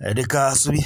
Reka subi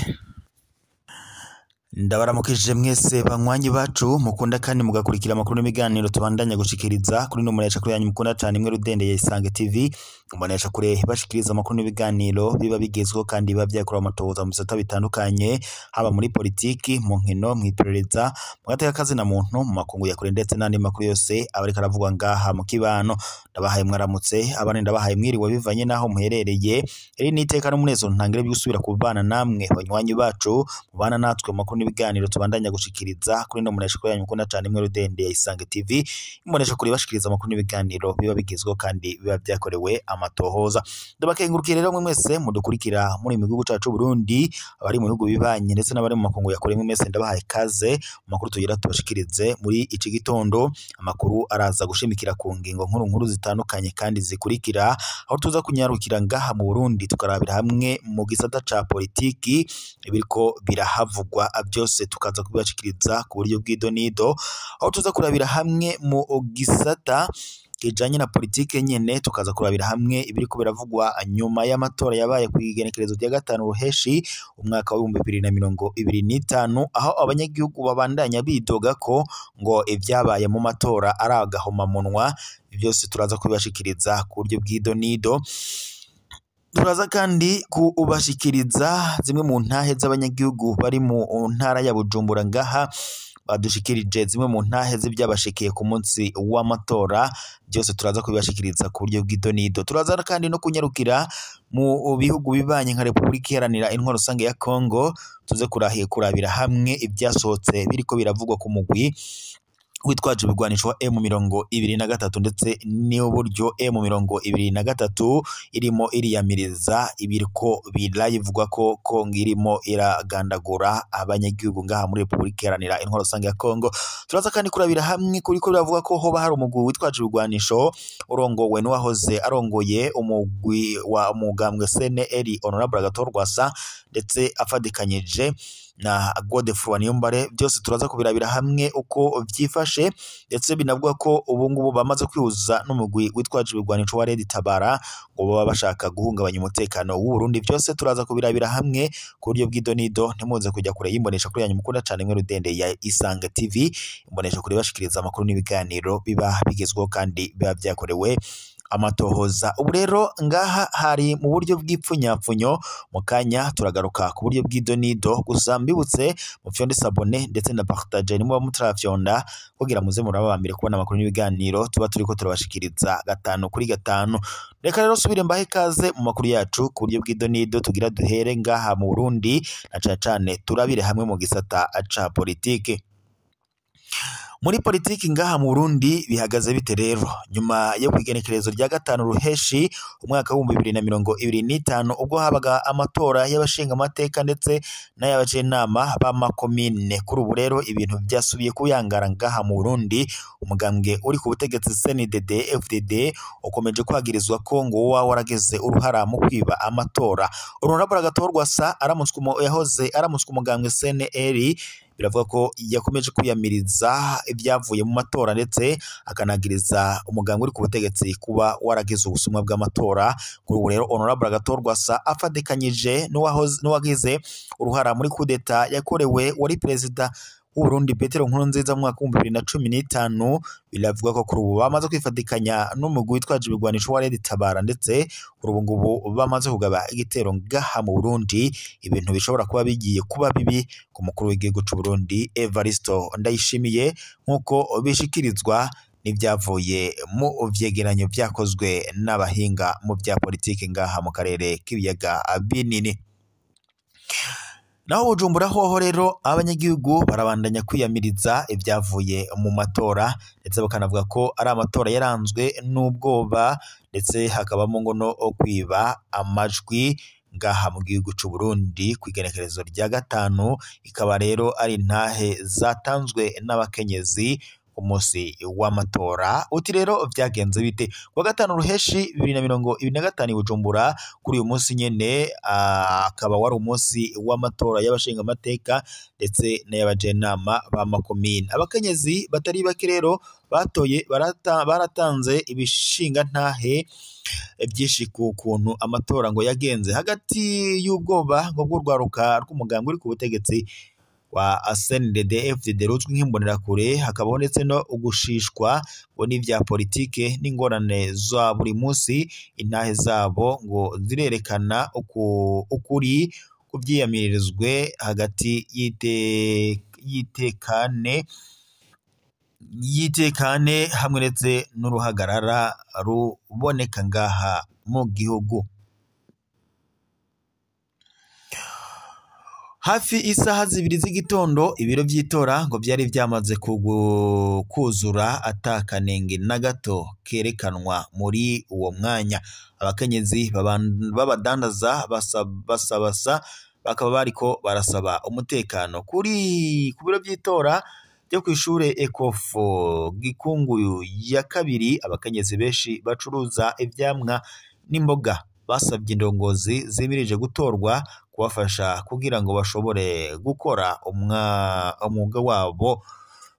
ndabaramukije mwese banywanyi bacu mukunda kandi mugakurikira amakuru n'ibiganiro tubandanya gushikiriza kuri no munesha kuri yanyu mukunda cyane imwe rudendeye Isange TV. Umunesha kure bashikiriza amakuru n'ibiganiro biba bigezweho kandi biba byakora amatohoza mu bisata bitandukanye, haba muri politiki, mu nkino, mu iperereza, mu gateka kazi na muntu, mu makungu ya kure ndetse n'andi makuru yose abariko aravugwa ngaha mu kibano. Ndabahaye mwaramutse, abandi ndabahaye mwiriwe bivanye naho muherereye. Iri ni iteka n'umunezero ntangire byo gusubira kubana namwe banywanyi bacu mubana natwe mu makuru n'ibiganiro tubandanya gushikiriza kuri no munesha kuri yanyu mukunda cyane imwe rudende ya Isange TV. Umunesha kuri bashikiriza amakuru n'ibiganiro biba bigezweho kandi biba byakorewe amatohoza. Ndabakengurukiye rero mwe mwese mudukurikira muri mu gihugu cacu Burundi, abari mu bihugu bibanye ndetse n'abari mu makungu ya kure, mwe mwese ndabahaye kaze mu makuru tugira tubashikirize muri iki gitondo. Amakuru araza gushimikira ku ngingo nkuru nkuru zitandukanye kandi zikurikira, aho tuza kunyarukira ngaha mu Burundi tukarabira hamwe mu gisata ca politiki ibiriko birahavugwa byose tukaza kubibashikiriza ku buryo bw'idonido, aho tuza kurabira hamwe mu gisata kijanye na politike nyene, tukaza kurabira hamwe ibiriko biravugwa nyuma y'amatora yabaye ku igenekerezo rya 5 Ruheshi umwaka wa 2025, aho abanyagihugu babandanya bidoga ko ngo ivyabaye mu matora ari agahomamunwa. Byose turaza kubibashikiriza ku buryo bw'idonido. Turaza kandi kubashikiriza zimwe mu ntahe z'abanyagihugu bari mu ntara ya Bujumbura ngaha badushikirije zimwe mu ntahe z'ibyabashikiye ku munsi w'amatora. Byose turaza kubibashikiriza ku buryo bw'idonido. Turaza kandi no kunyarukira mu bihugu bibanye nka Repubulika Iharanira Intwaro Rusange ya Kongo, tuze kurabira hamwe ibyasohotse biriko biravugwa ku mugwi witwaje ibigwanisho wa M23 ndetse n'uburyo M23 irimo iriyamiriza ibiriko birayivugwa ko Kongo irimo iragandagura abanyagihugu ngaha muri Repubulika Iharanira Intwaro Rusange ya Kongo. Turaza kandi kurabira hamwe kuriko biravuga ko hoba hari umugwi witwaje ibigwanisho urongowe n'uwahoze arongoye umugwi wa umugambwe CNL Honorable Agathon Rwasa ndetse afadikanyije na Godefroid Niyombare. Byose turaza kubirabira hamwe uko vyifashe, ndetse binavuga ko ubu ngubu bamaze kwihuza n'umugwi witwaje ibigwanisho wa Red Tabara ngo baba bashaka guhungabanya umutekano w'u Burundi. Byose turaza kubirabira hamwe ku buryo bw'idonido. Ntimuze kujya kure y'imbonesha kuri yanyu mukunda cyane imwe rudende ya Isange TV, imbonesha kure bashikiriza amakuru n'ibiganiro biba bigezweho kandi biba byakorewe amatohoza. Ubu rero ngaha hari mu buryo bw'ipfunyapfunyo, mu kanya turagaruka ku buryo bw'idonido. Gusa mbibutse mufyonde sabone ndetse na partage nimuba mutarafyonda kugira muze muraba mbere kubona amakuru n'ibiganiro tuba turiko turabashikiriza 5 kuri 5. Reka rero subire mbahe kaze mu makuru yacu ku buryo bw'idonido, tugira duhere ngaha mu Burundi na cane cane turabire hamwe mu gisata ca politike. Muri politiki ngaha mu Burundi bihagaze bite rero nyuma yo kwigenekerezo rya 5 Ruheshi umwaka wa 2025, ubwo habaga amatora y'abashinga amateka ndetse n'ay'abajenama b'amakomine. Kuri ubu rero ibintu byasubiye kuyangara ngaha mu Burundi. Umugambwe uri ku butegetsi CNDD FDD ukomeje kwagirizwa ko ngo wa warageze uruhara mu kwiba amatora. Honorable Agathon Rwasa aramutswe yahoze aramutswe umugambwe CNL, biravuga ko yakomeje kwiyamiriza ibyavuye mu matora ndetse akanagiriza umugambwe uri ku butegetsi kuba waragize ubusumwa bw'amatora. Kuri ubu rero Honorable Agathon Rwasa afadikanyije n'uwagize uruhara muri kudeta yakorewe wari perezida w'u Burundi Petero Nkurunziza mu mwaka wa 2015, biravuga ko kuri ubu bamaze kwifatikanya n'umugwi witwaje ibigwanisho wa Red Tabara ndetse kuri ubu ngubu bamaze kugaba igitero ngaha mu Burundi, ibintu bishobora kuba bigiye kuba bibi ku mukuru w'igihugu c'u Burundi Evaristo Ndayishimiye, nk'uko bishikirizwa n'ibyavuye mu vyegeranyo vyakozwe n'abahinga mu vya politiki ngaha mu karere k'ibiyaga binini. Naho Bujumbura hoho rero abanyagihugu barabandanya kwiyamiriza ibyavuye mu matora, ndetse bakanavuga ko ari amatora yaranzwe n'ubwoba ndetse hakabamo ngo no kwiba amajwi ngaha mu gihugu c'u Burundi ku igenekerezo rya 5. Ikaba rero ari intahe zatanzwe n'abakenyezi ku munsi w'amatora. Uti rero vyagenze bite? Kuwa gatanu ruheshi 2025 Bujumbura, kuri uyu munsi nyene akaba wari umunsi w'amatora y'abashingamateka ndetse n'ay'abajenama b'amakomine. Abakenyezi batari bake rero batoye baratanze ibishingantahe byinshi ku kuntu amatora ngo yagenze, hagati y'ubwoba ngo bw'urwaruka rw'umugambwe uri ku butegetsi wa CNDD-FDD ruzwi nk'imbonerakure, hakabaho ndetse no ugushishwa ngo n'ivya politike n'ingorane za buri munsi. Intahe zabo ngo zirerekana ukuri kuvyiyamirizwe hagati y'itekane hamwe ndetse n'uruhagarara ruboneka ngaha mu gihugu. Hafi isaha 2 z'igitondo ibiro vy'itora ngo vyari vyamaze kuzura atakanenge na gato kerekanwa muri uwo mwanya. Abakenyezi b'abadandaza basabasa bakaba bariko barasaba umutekano kuri ku biro vy'itora byo kw'ishure Ekofo Gikungu ya kabiri. Abakenyezi benshi bacuruza ivyamwa n'imboga basabye indongozi zimirije gutorwa kubafasha kugira ngo bashobore gukora umwuga wabo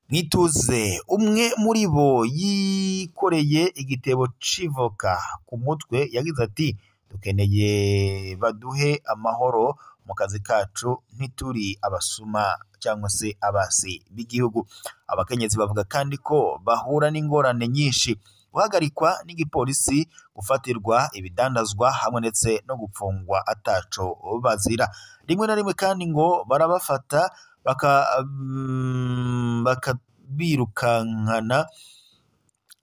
mwituze. Umwe muri bo yikoreye igitebo c'ivoka ku mutwe yagize ati: dukeneye baduhe amahoro mu kazi kacu, ntituri abasuma cyangwa se abasi b'igihugu. Abakenyezi bavuga kandi ko bahura n'ingorane nyinshi, guhagarikwa n'igipolisi, gufatirwa ibidandazwa hamwe ndetse no gupfungwa ataco bazira. Rimwe na rimwe kandi ngo barabafata bakabirukankana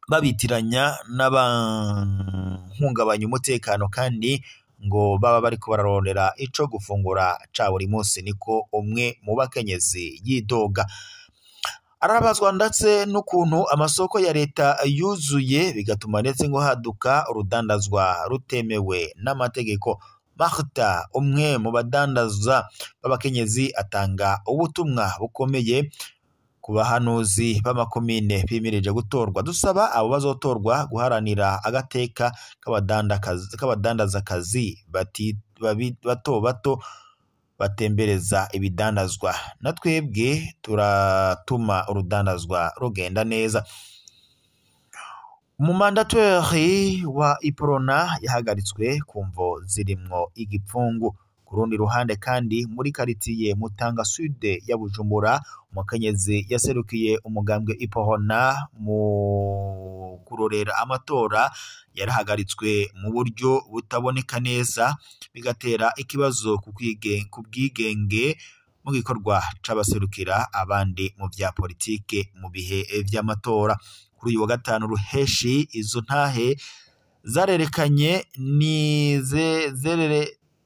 babitiranya n'abahungabanya umutekano, kandi ngo baba bariko bararondera ico gufungura ca buri munsi, niko umwe mu bakenyezi yidoga. Arabazwa ndetse n'ukuntu amasoko ya leta yuzuye bigatuma ndetse ngo haduka urudandazwa rutemewe n'amategeko. Martha, umwe mu badandaza b'abakenyezi, atanga ubutumwa bukomeye ku bahanuzi b'amakomine bimirije gutorwa: dusaba abo bazotorwa guharanira agateka k'abadandazakazi bato bato batembereza ibidandazwa, na twebwe turatuma urudandazwa rugenda neza. Umumandateri wa Iprona yahagaritswe ku mvo zirimwo igipfungu. Ku rundi ruhande kandi muri karitiye Mutanga Sud ya Bujumbura, umukenyezi yaserukiye umugambwe Iprona mu kurorera amatora yarahagaritswe mu buryo butaboneka neza, bigatera ikibazo ku bwigenge mu gikorwa c'abaserukira abandi mu vya politike mu bihe vy'amatora. Kuri uyu wa gatanu ruheshi izo ntahe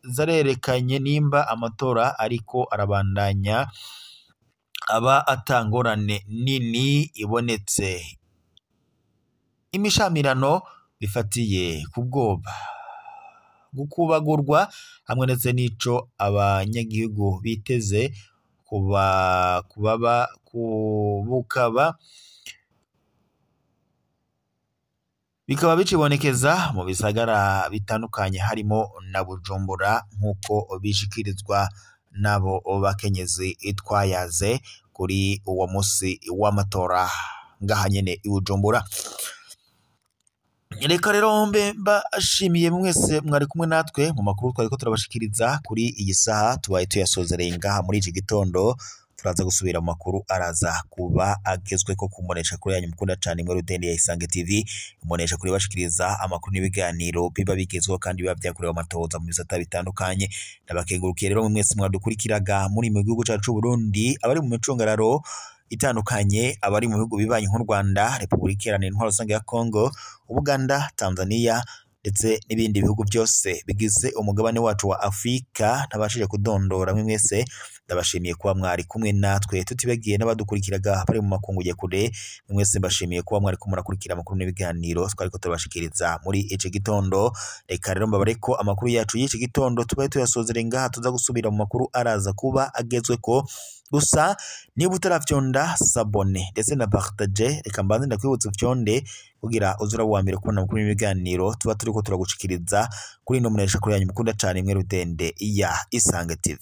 zarerekanye nimba amatora ariko arabandanya aba atangorane nini ibonetse. Imishamirano bifatiye ku bwoba, gukubagurwa hamwe ndetse n'ico abanyagihugu biteze kubaba kubukaba bikaba bicibonekeza mu bisagara bitandukanye harimo na Bujumbura, nk'uko bishikirizwa n'abo bakenyezi twayaze kuri uwo musi w'amatora ngaha nyene i Bujumbura. Reka rero mbe mbashimiye mwese mwari kumwe natwe mu makuru twariko turabashikiriza kuri iyi saha, tubaye tuyasozereye ngaha muri iki gitondo. Turaza gusubira mu makuru araza kuba agezweko ku mbonesha kure yanyu mukunda cane imwe rudende ya Isange TV, imbonesha kure bashikiriza amakuru n'ibiganiro biba bigezweho kandi biba vyakorewe amatohoza mu bisata bitandukanye. Ndabakengurukiye rero mwese mwadukurikiraga muri mu gihugu cacu c'u Burundi, abari mu micungararo itandukanye, abari mu bihugu bibanyi nk'u Rwanda, Repubulika Iharanira Intwaro Rusange ya Kongo, Ubuganda, Tanzania ndetse n'ibindi bihugu byose bigize umugabane wacu wa Afrika ntabashije kudondora. Mwe mwese ndabashimiye kuba mwari kumwe natwe, tutibagiye n'abadukurikiraga bari mu makungu ya kure. Mwe mwese mbashimiye kuba mwari kumwe murakurikira amakuru n'ibiganiro twariko turabashikiriza muri ici gitondo. Reka rero mbabare ko amakuru yacu y'iki gitondo tubaye tuyasozere ngaha, tuza gusubira mu makuru araza kuba agezweko Gusa niba utaravyonda s'abonner ndetse na partage, reka mbanze ndakwibutsa ufyonde kugira uze uraba uwa mbere kubona amakuru n'ibiganiro tuba turiko turagushikiriza kuri ino mboneshakure yanyu mukunda cane imwe rudende ya Isange TV.